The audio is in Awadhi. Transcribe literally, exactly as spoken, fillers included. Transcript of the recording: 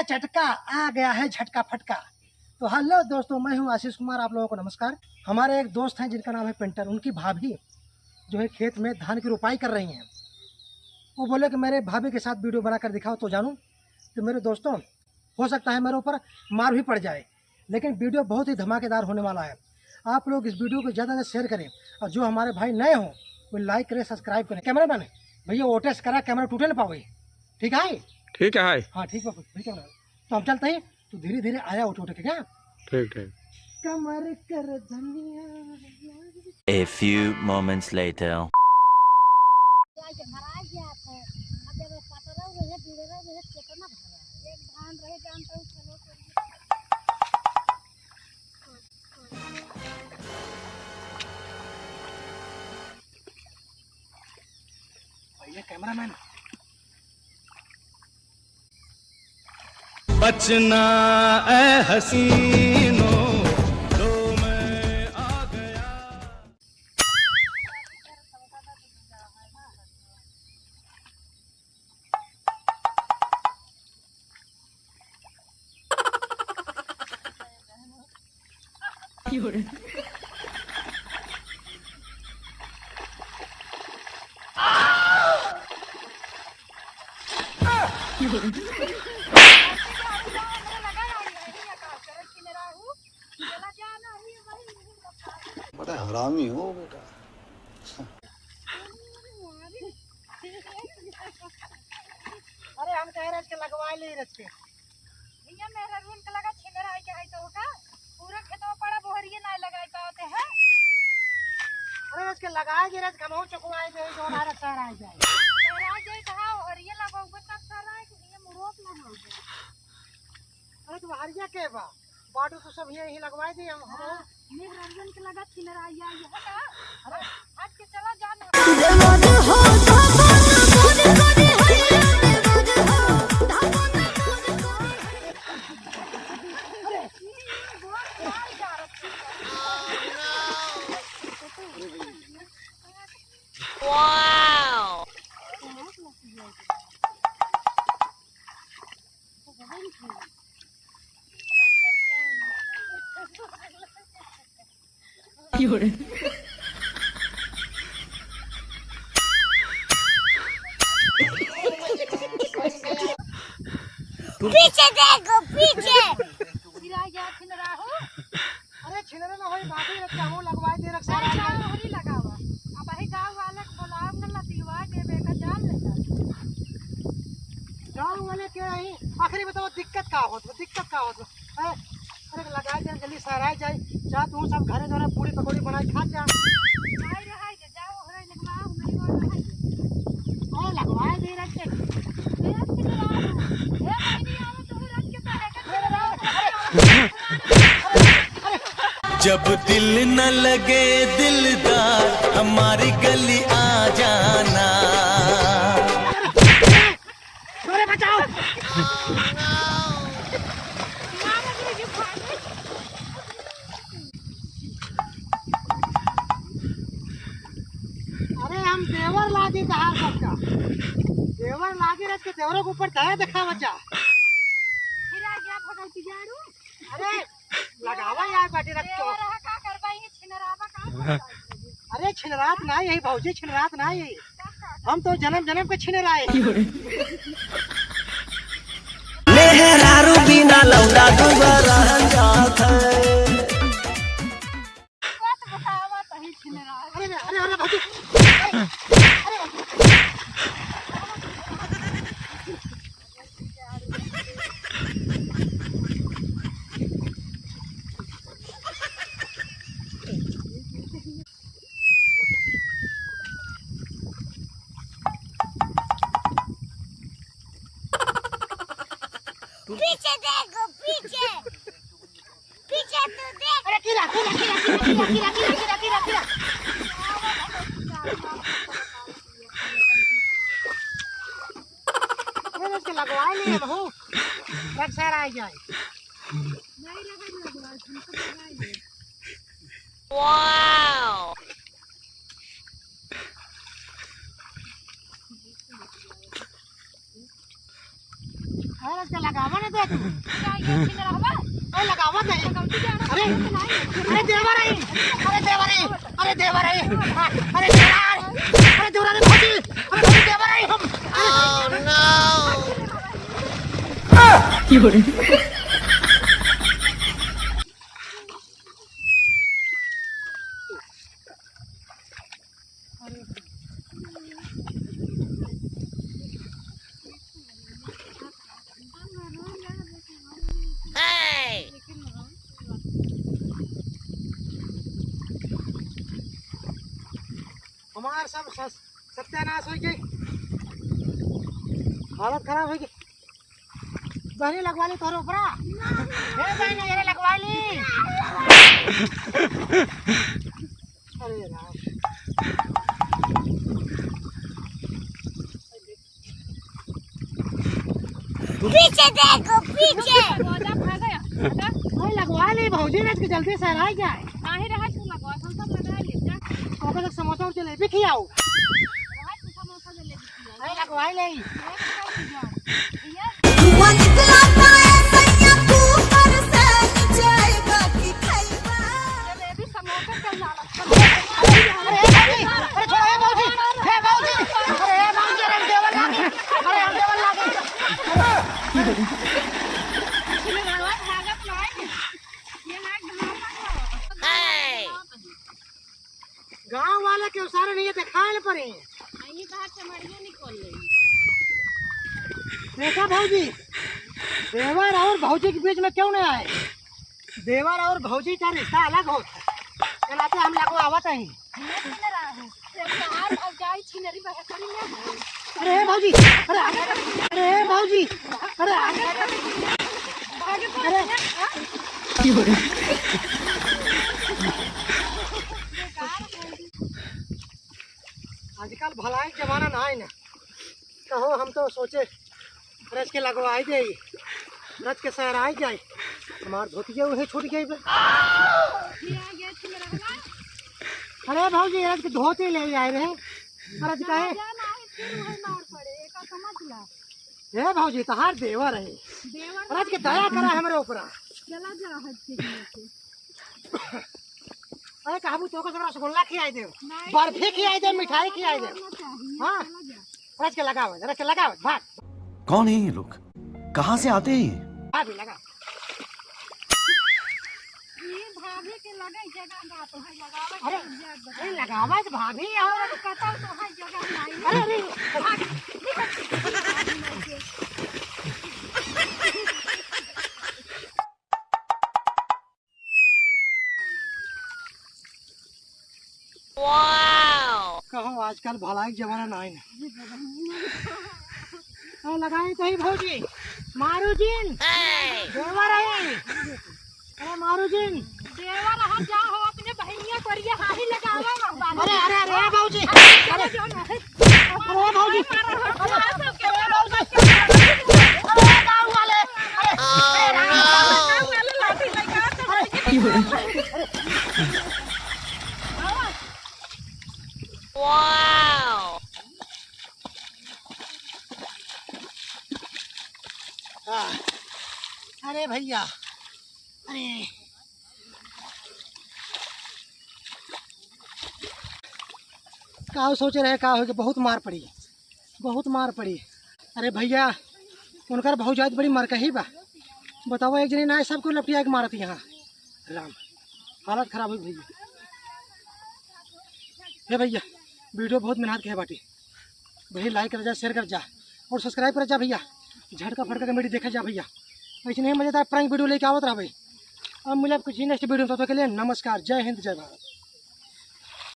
चटका आ गया है, झटका फटका। तो हेलो दोस्तों, मैं हूं आशीष कुमार, आप लोगों को नमस्कार। हमारे एक दोस्त हैं जिनका नाम है पेंटर, उनकी भाभी जो है खेत में धान की रोपाई कर रही हैं। वो बोले कि मेरे भाभी के साथ वीडियो बनाकर दिखाओ तो जानूं। तो मेरे दोस्तों, हो सकता है मेरे ऊपर मार भी पड़ जाए, लेकिन वीडियो बहुत ही धमाकेदार होने वाला है। आप लोग इस वीडियो को ज़्यादा से ज़्यादा शेयर करें और जो हमारे भाई नए हों वो लाइक करें, सब्सक्राइब करें। कैमरामैन भैया, ओटेस करा, कैमरा टूटे ना पावे। ठीक है? ठीक है। हाँ, ठीक है, ठीक है। तो हम चलते हैं, तो धीरे धीरे आया उठ उठ के, क्या? ठीक, ठीक। कमर कर धनिया। A few moments later. भैया कैमरामैन। बचना ए हसीनो, लो मैं आ गया। बड़ा हरामी हो बेटा। अरे हम कहे रहे के लगवा ले रहे के। भैया मेरा रूम के लगा छिनरा आई के है तो का पूरा खेतवा पड़ा बोहरिए ना लगाई पावते हैं। अरे रहे के लगाए जे रहे के हम चुकवाए दे जो हमारा सर आ जाए। सर आ जाए कहा बोहरिए लगाओगे तब सर आए कि भैया मुरोस ना हो जाए। अरे तो हरिया के बा? बाटू तो सब यहीं लगवाए दे हम, हम हाँ, मेघ रंजन के लगा छिनरा आई है का? अरे हट के चला जाना। पीछे देखो, पीछे। गिरा गया छिनराहू। अरे छिनरा ना होई, बाकी रख चाहो लगवाए दे रख सारा। अरे गाँव हरी लगावा। अब अही गाँव वाले को बुलाओ ना, लतिवा के बेटा जान ले जा। गाँव वाले के अही आखिरी बताओ दिक्कत का होत, दिक्कत का होत? हैं? अरे लगाए दे जल्दी सराय जाए, जा तू सब घरे घरे पूरी पकौड़ी बनाए खा जा। भाई रहाई दे, जाओ घरे लगवाओ, नहीं वो रहाई दे। ओ लगवाए दे रख के। ए, ए, नहीं आओ, तुम रख के पहले के जब दिल न लगे दिलदार, हमारी गली आ जाना। अरे बचाओ। अरे हम देवर लागी तहार सबका। देवर लागी रख के देवरों के ऊपर दया दिखावा जा। फिर आ गया भगवती जाड़ू। अरे लगावा यार बाटे रख के। देवर रहा का करबा, ये छिनरावा का करबा? अरे छिनरात ना यही भौजी, छिनरात ना यही। हम तो जन्म जन्म के छिनराए। मेहरारू बिना लौंडा दुबरा जात है। बात बतावा तही छिनराए। अरे, अरे, अरे, भौजी। अरे, अरे, भौजी। पीछे देखो, पीछे। पीछे तो देख। अरे कीड़ा, कीड़ा, कीड़ा। अरे इसके लगवाए नहीं हम हो। रख सारा आ जाए। Wow! अरे, इसका लगावा ना दे तू। अरे लगावत है। अरे, अरे देवर आई, अरे देवर आई, अरे देवर आई, अरे देवर, अरे देवर आई, भौजी, अरे भौजी देवर आई हम। हमार सब सस-, सत्यानाश होइ गई, हालत खराब होइ गई। बहनी लगवा ली तोहरे ऊपरा। हे बहनी, अरे लगवा ली। अरे राम। पीछे देखो, पीछे। दरवाजा भागा या, हटा। अरे लगवा ली भौजी, रात के जल्दी से आ जाए। काहे रहा तू लगवा, हम सब लगा ले, जा। ओकर तक समोसा और जलेबी खियाओ। रहा तू समोसा जलेबी। अरे लगवाई ले। धुआं निकलता है सैया, तू पर से नीचे बाकी खैबा। जलेबी समोसा चल रहा है। अरे, अरे, अरे, छोड़ो, ए भौजी, ए भौजी, अरे, ए भौजी, अरे, हम देवर लागे, अरे, हम देवर लागे। गाँव वाले के सारे नहीं दिखाए पड़े। आई बाहर से मरियो निकल रही। देखा भौजी, देवर और भौजी के बीच में क्यों नहीं आए? देवर और भौजी का रिश्ता अलग होता है। चलाते हम लगवावत ही। ये सुन रहा हूँ। ये बाहर अब जाई छिनरी बहकरी में। अरे भौजी, अरे, अरे भौजी, अरे, अरे। आजकल भलाई के जमाना ना है ना, कहो हम तो सोचे रच के लगवाई दे, रच के सहराई जाए, हमार धोतिया उहे छूट गई बे। अरे भौजी, रच के धोती ले आए रहे, रच कहे। ए भौजी, तहार देवर है। देवर रच के दया करा हमरे ऊपरा। चला जा हट के यहाँ से। अरे कहबू तो का रसगुल्ला खियाई दे, नहीं, बर्फी खियाई दे, मिठाई खियाई दे। करना चाहिए, हाँ। चला जा। रच के लगाओ, रच के लगाओ, भाग। कौन है ये लोग? कहाँ से आते हैं ये? भाग भी लगा। ये भाभी के लगे जगह ना तो है, लगावे अरे, के जगह। अरे लगावा तो भाभी और अरे कतौ तो है जगह नहीं। अरे, अरे। भाग। कहो, आजकल भलाई के जमाना ना है ना। हाँ, लगाई तो ही भौजी। मारू जिन। देवर है। अरे मारू जिन। देवर है, जा हो अपने बहनिया करिया हाही लगावा बाबा। अरे, अरे, अरे, भौजी। अरे, अरे, जो ना है। अरे भौजी, अरे भौजी, अरे गाँव वाले, अरे, अरे राम, अरे, आ, अरे भैया, अरे का सोचे रहे, का हो कि बहुत मार पड़ी, बहुत मार पड़ी। अरे भैया, उनकर भौजाई त बड़ी मरकही बा। बतावा, एक जनी ना, सबको लपटिया के मारत यहाँ। राम, हालत खराब हुई भैया। हे भैया, video बहुत मेहनत के है बाटी। भैया like कर जा, share कर जा और subscribe कर जा भैया। झटका फटका comedy देखे जा भैया। ऐसे नहीं मजेदार prank video लेके आवत रहबे। अब मिलब कुछ next video में, तब तक के लिए नमस्कार, जय हिंद, जय भारत।